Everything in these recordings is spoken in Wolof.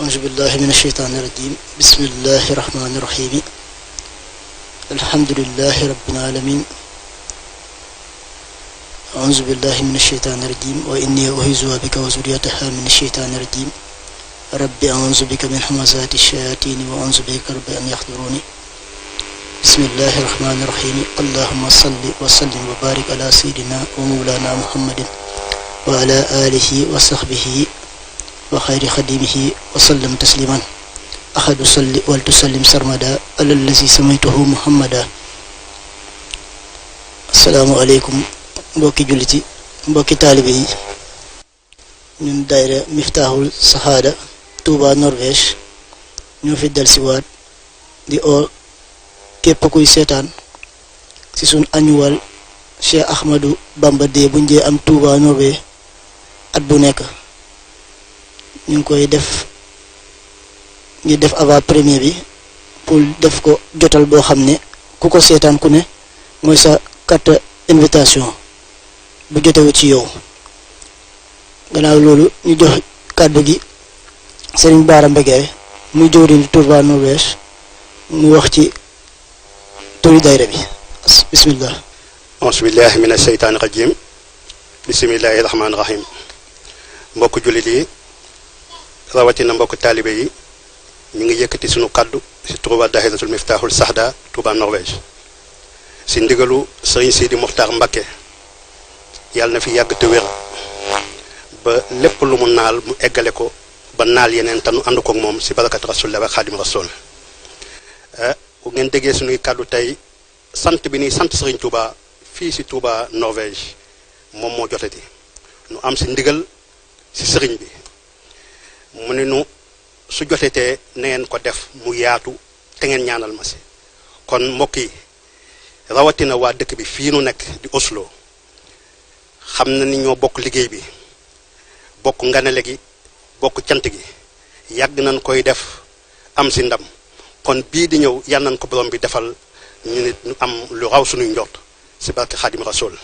أعوذ بالله من الشيطان الرجيم بسم الله الرحمن الرحيم الحمد لله رب العالمين أعوذ بالله من الشيطان الرجيم وإني أعيذها بك وذريتها من الشيطان الرجيم رب أعوذ بك من همزات الشياطين وأعوذ بك رب أن يحضروني بسم الله الرحمن الرحيم اللهم صل وسلم وبارك على سيدنا ومولانا محمد وعلى آله وصحبه وخير خديمه وسلم تسليما أحد صل ولتسلم سرمدا على الذي سميته محمدا. السلام عليكم mbokki juliti mbokki taalibe yi ñun daayira Miftahul Sahada Touba Norvège ñoo fi del si waat di oo képp kuy seetaan ci sun annual Cheikh Ahmadou Bamba Day bu njee am Touba Norvège at bu nekk ñu ngi koy def ñu def avant premier bi pour def ko jotal boo xam ne ku ko seetaan ku ne mooy sa carte invitation bu jotewu ci yow. gannaaw loolu ñu jox kàddu gi Serigne Bara Mbegere muy jëwriñ Touba Norvège mu wax ci turi daayira bi bismillah. auzu billahi mina sheytaani rajim bismillahi rahmaani rahim. mbokk jullit yi rawatina mbokk taalibe yi ñu ngi yëkkati sunu kàddu si Touba daahiratul Miftahul Sahada Touba Norvège si ndigalu Serigne Sidi Mokhtar Mbacké yàlla na fi yàgg te wér ba lépp lu mu naal mu eggale ko ba naal yeneen tanu ànd koog moom si barakat rasulillah wa xaadim rasul. bu ngeen déggee sunuy kàddu tey sant bi nii sant Serigne Touba fii si Touba Norvège moom moo jotati nu am si ndigal si Serigne bi mu ne nu su jotetee na ngeen ko def mu yaatu te ngeen ñaanal ma si. kon mbokk yi rawatina waa dëkk bi fii nu nekk di Oslo xam na ni ñoo bokk liggéey bi bokk nganale gi bokk cant gi yàgg nañ koy def am si ndam kon bii di ñëw yal nañ ko borom bi defal ñu nit ñu am lu raw suñuy njort si barke Xaadim Rasul.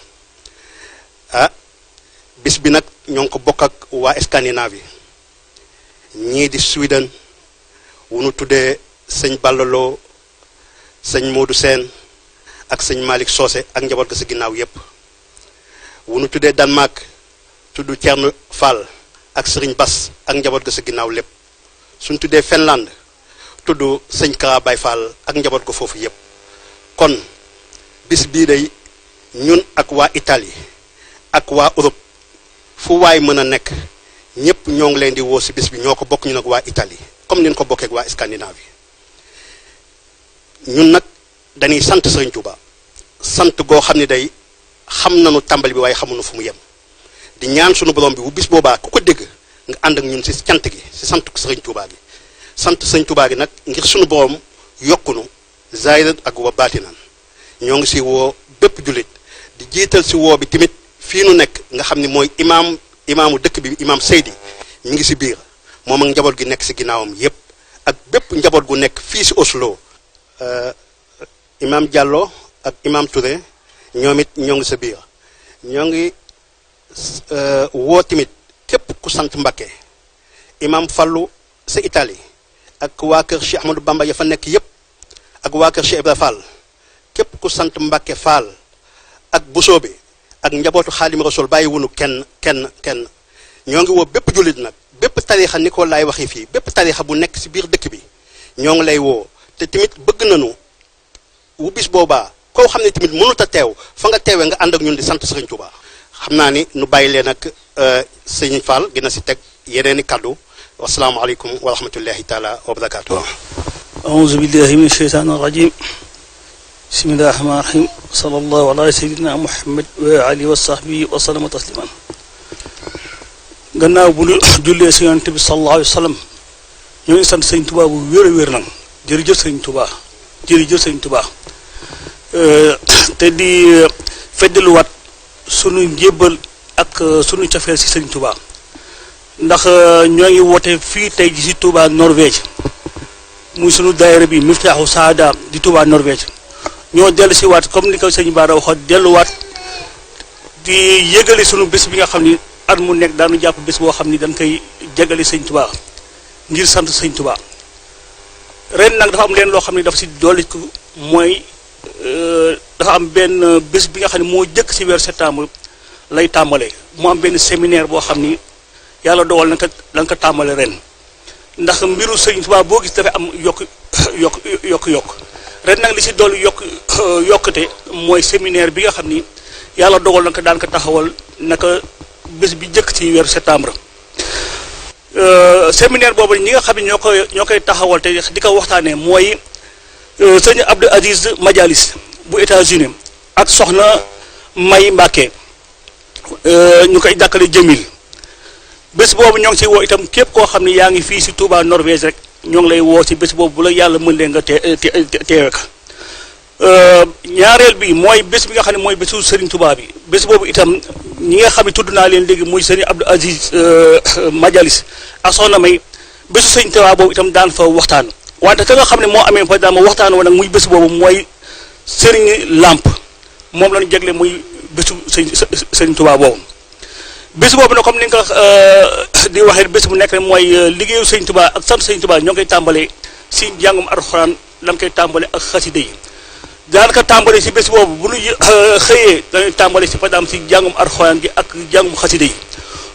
bis bi nag ñoo ngi ko bokk ak waa Scandinavie ñii di Sweden wu nu tuddee sëñ Ballaloo sëñ Modou Sène ak sëñ Malick Socé ak njaboot ga si ginnaaw yépp wu nu tuddee Danemark tudd Thierno Fall ak Serigne Bass ak njaboot ga sa ginnaaw lépp suñ tuddee Finlande tudd sëñ Kara Baye Fall ak njaboot ga foofu yépp. kon bis bii day ñun ak waa Italie ak waa Europe fu waay mën a nekk ñëpp ñoo ngi leen di woo si bis bi ñoo ko bokk ñun ak waa Italie comme ni ñu ko bokkee ak waa Scandinavie. ñun nag dañuy sant Serigne Touba sant goo xam ne day xam nañu tàmbali bi waaye xamuñu fu mu yem di ñaan sunu borom bi bu bis boobaa ku ko dégg nga ànd ak ñun si cant gi si sant Serigne Touba gi. sant Serigne Touba gi nag ngir sunu borom yokkunu zaahir ak wa baatinan ñoo ngi si woo bépp jullit di jiital si woo bi tamit fii nu nekk nga xam ne mooy imaamu dëkk bi imaam Seydi mi ngi si biir moom ak njaboot gi nekk si ginnaawam yépp ak bépp njaboot gu nekk fii si Oslo. imaam Diallo ak imaam Touré ñoom it ñoo ngi sa biir ñoo ngi woo tamit képp ku sant Mbacké imaam Fallou sa Italie ak waa kër Cheikh Ahmadou Bamba ya fa nekk yépp ak waa kër Cheikh Ibra Fall képp ku sant Mbacké Fall ak Bousso bi ak njabootu Xaadim Rasul bàyyi wunu kenn ñoo ngi woo bépp jullit nag bépp tariixa ni ko laay waxee fii bépp tariixa bu nekk si biir dëkk bi ñoo ngi lay woo te tamit bëgg nañu wu bis boobaa koo xam ne tamit mënut a teew fa nga teewee nga ànd ak ñun di sant Serigne Touba. xam naa ni nu bàyyi leen ak Serigne Fall gën a si teg yeneeni kàddu wasalaamaaleykum wa rahmatullahi taala wa barakaatu. أعوذ بالله من الشيطان الرجيم bismillahi rahmaani rahim sallallahu ala sayyidina muhammad wa alihi wa sahbihi wa sallama tasliman gannaaw bu ñu jullee si yonent bi sallallahu alayhi wa sallam ñoo ngi sant sëñ Tuubaa bu wér a wér nag jërëjëf sëñ Tuubaa jërëjëf sëñ Tuubaa te di feddaluwaat sunu njébbal ak sunu cofeel si sëñ Tuubaa ndax ñoo ngi woote fii tey ji si Touba Norvège muy sunu daayira bi Miftaahu Saada di Touba Norvège ñoo dellu si waat comme ni ko sëñ Bara waxoon delluwaat di yëgali sunu bés bi nga xam ni at mu nekk daanu jàpp bés boo xam ni dañ koy jégali sëñ Tuubaa ngir sant sëñ Tuubaa ren nag dafa am leen loo xam ne dafa si dolli ko mooy dafa am benn bés bi nga xam ne moo jëkk si weeru septembre lay tàmbalee mu am benn séminaire boo xam ni yàlla dogal na ko tàmbale ren ndax mbiru sëñ Tuubaa boo gis dafa am yokk ren nag li si dolli yokkute mooy séminaire bi nga xam ni yàlla dogal na ko daan ko taxawal naka bés bi jëkk ci weeru septembre séminaire boobu ñi nga xam ne ñoo koy taxawal te di ko waxtaanee mooy sëñ Abdou Aziz Majalis bu États-Unis ak soxna May Mbàkke ñu koy dàkkale Jamil bés boobu ñoo ngi ciy woo itam képp koo xam ne yaa ngi fii si Touba Norvège rek ñoo ngi lay woo si bés boobu bu la yàlla mën leen nga teewe ka ñaareel bi mooy bés bi nga xam ne mooy bésu Serigne Touba bi bés boobu itam ñi nga xam ne tudd naa leen léegi muy Serigne Abdou Aziz Majalis ak soxna May bésu Serigne Touba boobu itam daan fa waxtaan wante ka nga xam ne moo amee fa daan waxtaan woon nag muy bés boobu mooy Serigne Lamp moom lañu jegle muy bésu Serigne Touba boobu bés boobu nag comme ni nga ko di waxee bés bu nekk rek mooy liggéeyu sëñ Tuubaa ak sant sëñ Tuubaa ñoo ngi koy tàmbalee si njàngum alxuraan lañ koy tàmbale ak xasida yi daanaka tàmbale si bés boobu bu ñu xëyee dañuy tàmbale si par exemple si njàngum alxuraan gi ak njàngum xasida yi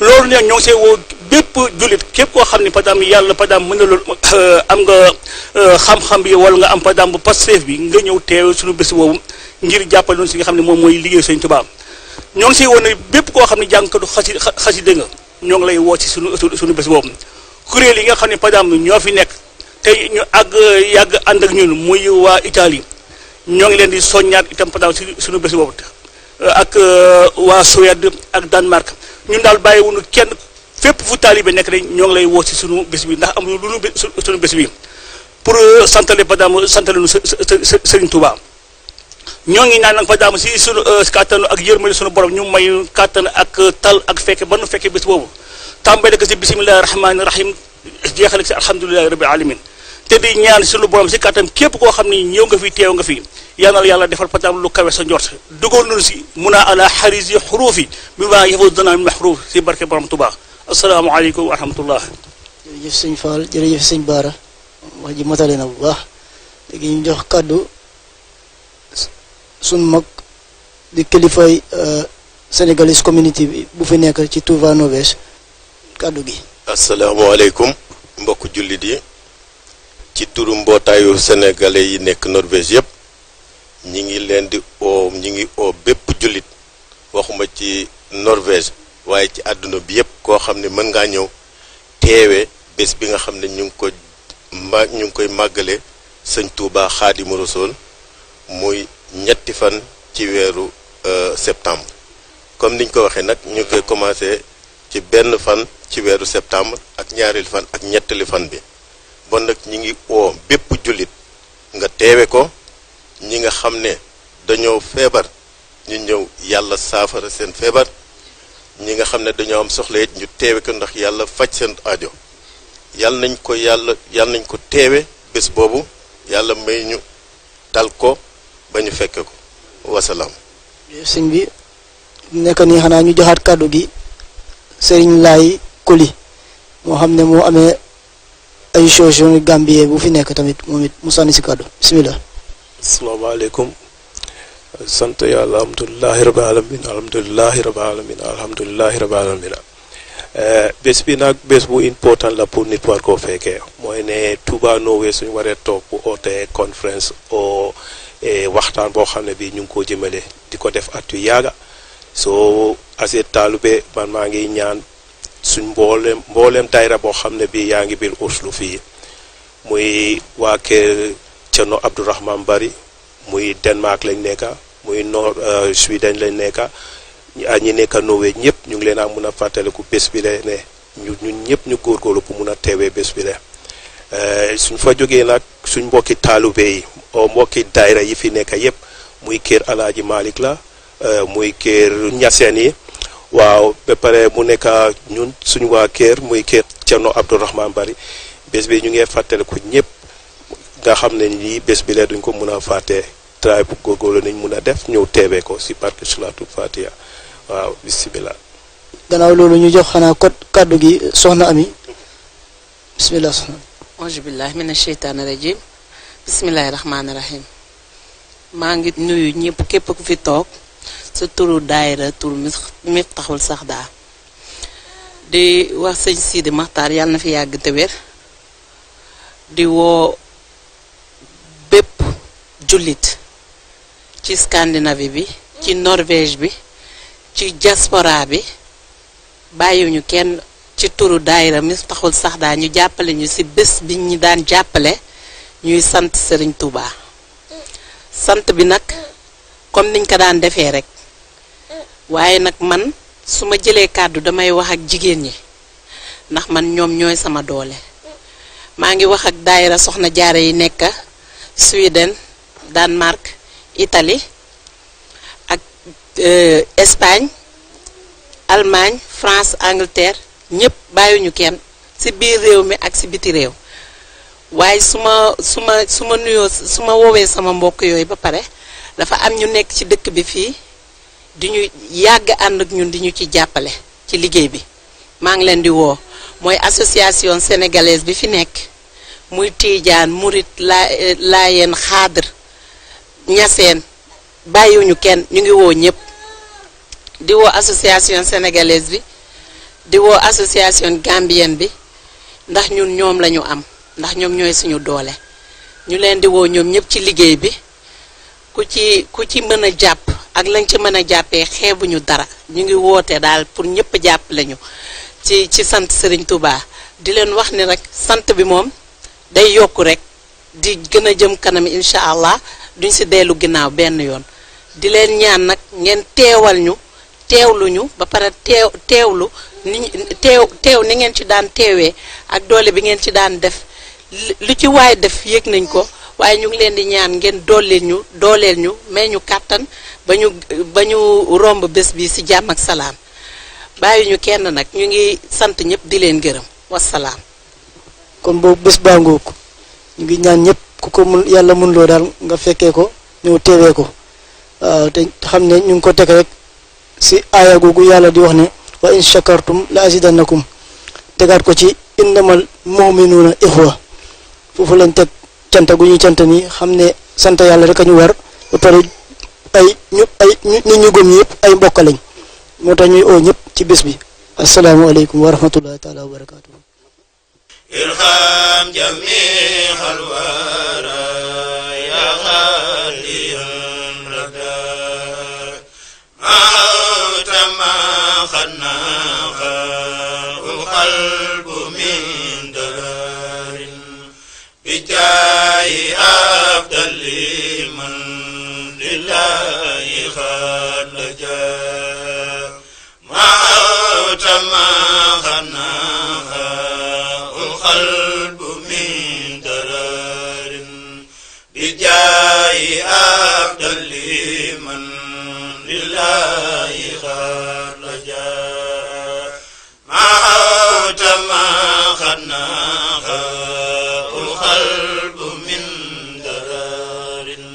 loolu nag ñoo ngi see woo bépp jullit képp koo xam ne par exemple yàlla par exemple mën na loolu am nga xam-xam bi wala nga am par exemple Pastef bi nga ñëw teew suñu bés boobu ngir jàppale noonu si nga xam ne moom mooy liggéeyu sëñ Tuubaa ñoo ngi siy woon ne bépp koo xam ne jàngkatu xasida nga ñoo ngi lay woo ci suñu bés boobu kuréel yi nga xam ne par exemple ñoo fi nekk tey ñu yàgg ànd ak ñun muy waa Italie ñoo ngi leen di soññaat itam par exemple si suñu bés boobu ak waa Suède ak Danemark ñun daal bàyyiwuñu kenn fépp fu taalibe nekk rek ñoo ngi lay woo ci suñu bés bi ndax amuñu lu nu suñu bés bi pour santale par exemple santale nu Serigne Touba. ñoo ngi ñaan nag fa daam si sunu kàttan ak yërmande sunu borom ñu may kàttan ak tal ak fekke ba nu fekkee bés boobu tàmbale ko si bisimillahi rahmaani rahim jeexale si alhamdulilahi rabbil alamin te di ñaan sunu borom si kàttan képp koo xam ni ñëw nga fi teew nga fi yal na yàlla defal pataam lu kawe sa njort dugal nañu si mun a ala xaris yi xuruufi bi maa yafoo dana min maxruuf si barke borom Tuubaa asalaamaaleykum wa rahmatullah. jërëjëf sëñ Fall jërëjëf sëñ Bara wax ji matale na bu baax léegi ñu jox kàddu suñ mag di kilifay Sénégalese community bi bu fi nekk ci Touba Norvège kàddu gi. asalaamaaleykum mbokk jullit yi ci turu mbootaayu sénégalais yi nekk Norvège yëpp ñi ngi leen di ñi ngi bépp jullit waxuma ci Norvège waaye ci àdduna bi yëpp koo xam ne mën ngaa ñëw teewe bés bi nga xam ne ñu ngi koy màggale sëñ Touba Xaadimu Rasuul muy ñetti fan ci weeru septembre comme niñ ko waxee nag ñu koy commencé ci benn fan ci weeru septembre ak ñaareelu fan ak ñetteelu fan bi bon nag ñi ngi bépp jullit nga teewe ko ñi nga xam ne dañoo feebar ñu ñëw yàlla saafara seen feebar ñi nga xam ne dañoo am soxla it ñu teewe ko ndax yàlla faj seen aajo yàlla nañ ko teewe bés boobu yàlla may ñu dal ko ba ñu fekke ko wasalaam. sëñ bi nekk nii xanaa ñu joxaat kàddu gi Serigne Laay Koli moo xam ne moo amee ay association Gambie bu fi nekk tamit moom it mu sànni si kàddu bismillah. asalaamaaleykum sant yàlla alhamdulilahi rabbil alamin alhamdulilahi rabbil alamin alhamdulilahi rabbil alamin bés bi nag bés bu important la pour nit war koo fekkee mooy ne Touba Norvège suñu waree toog bu oote conférence o waxtaan boo xam ne bi ñu ngi koo jëmale di ko def at yu yàgga soo asee taalube man maa ngi ñaan suñ mbooleem daayra boo xam ne bi yaa ngi biir Oslo fii muy waa kër Cerno Abdourahman Bari muy Denmark lañ nekka muy Sweden lañ nekka ñi nekka Norvège ñëpp ñu ngi leen a mun a fàttaliku bés bi le ne ñun ñëpp ñu góorgóorlu pour mun a teewee bés bi le suñ fa jógee nag suñ mbokki taalube yi mbokki daayira yi fi nekk yëpp muy kër Alaaji Malick la muy kër Ñaseen yi waaw ba pare mu nekk ñun suñ waa kër muy kër Cerno Abdourahman Bari bés bi ñu ngi fàttaliku ñëpp nga xam ne lii bés bi le duñ ko mun a fàtte travail bu góorgóorlu nañ mun a def ñëw teewee ko si barke Salaatul Fatiha waaw bisimilah. gannaaw loolu ñu jox xanaa kàddu gi soxna Ami bisimilah soxna. auzu billahi mina sheytaani rajim bismillahi rahmaani rahim maa ngi nuyu ñëpp képp ku fi toog sa turu daayira turu Miftahoul Sahada di wax sëñ Sidi Maxtaar yàlla na fi yàgg te wér di woo bépp jullit ci Scandinavie bi ci Norvège bi ci diaspora bi bàyyiwuñu kenn ci turu daayira Miftahoul Sahada ñu jàppale ñu ci bés bi ñu daan jàppale ñuy sant Serigne Touba sant bi nag comme niñ ko daan defee rek waaye nag man su ma jëlee kàddu damay wax ak jigéen ñi ndax man ñoom ñooy sama doole maa ngi wax ak daayira soxna jaare yi nekk Sweden Danemark Italie ak Espagne Allemagne France Angleterre ñëpp bàyyiwuñu kenn ci biir réew mi ak ci biti réew waaye su ma nuyoo su ma woowee sama mbokk yooyu ba pare dafa am ñu nekk ci dëkk bi fii di ñu yàgg ànd ak ñun di ñu ci jàppale ci liggéey bi maa ngi leen di woo mooy association sénégalaise bi fi nekk muy Tiijaan Murit Laayeen Xaadir Ñaseen bàyyiwuñu kenn ñu ngi woo ñëpp di woo association sénégalaise bi di woo association gambienne bi ndax ñun ñoom lañu am ndax ñoom ñooy suñu doole ñu leen di woo ñoom ñëpp ci liggéey bi ku ci mën a jàpp ak lañ ci mën a jàppee xeebuñu dara ñu ngi woote daal pour ñëpp jàpp lañu ci sant Serigne Touba di leen wax ni rek sant bi moom day yokku rek di gën a jëm kanam incha allah duñ si dellu ginnaaw benn yoon di leen ñaan nag ngeen teewal ñu teewluñu ba pare teewlu teew ni ngeen ci daan teewee ak doole bi ngeen ci daan def lu ci waay def yëg nañ ko waaye ñu ngi leen di ñaan ngeen dooleel ñu may ñu kàttan ba ñu romb bés bi ci jàmm ak salaam bàyyi ñu kenn nag ñu ngi sant ñëpp di leen gërëm wasalaam. kon boobu bés baa ngoog ñu ngi ñaan ñëpp ku ko mun yàlla mun loo daal nga fekkee ko ñëw teewee ko waaw te xam ne ñu ngi ko teg rek ci aaya googu yàlla di wax ne wa in shakartum la azidannakum tegaat ko ci innamal mu'minuuna ixwa foofu lañ teg canta gu ñuy canta ni xam ne sant yàlla rek a ñu war ba pare nit ñu gëm ñëpp ay mbokk lañ moo tax ñuy oo ñëpp ci bés bi asalaamualeykum wa rahmatullahi taala wa barakatuh irham jami'al wara ya khaliyan rada ma khanaqa ul qalbu min dalarin bijai afdal liman lillahi khalaja ma khanaqa ul qalbu min dalarin bijai afdal liman lillahi khalaja ma khanaqa ul qalbu min dalarin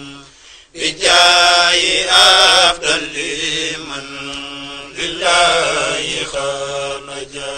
bijai afdal liman lillahi khalaja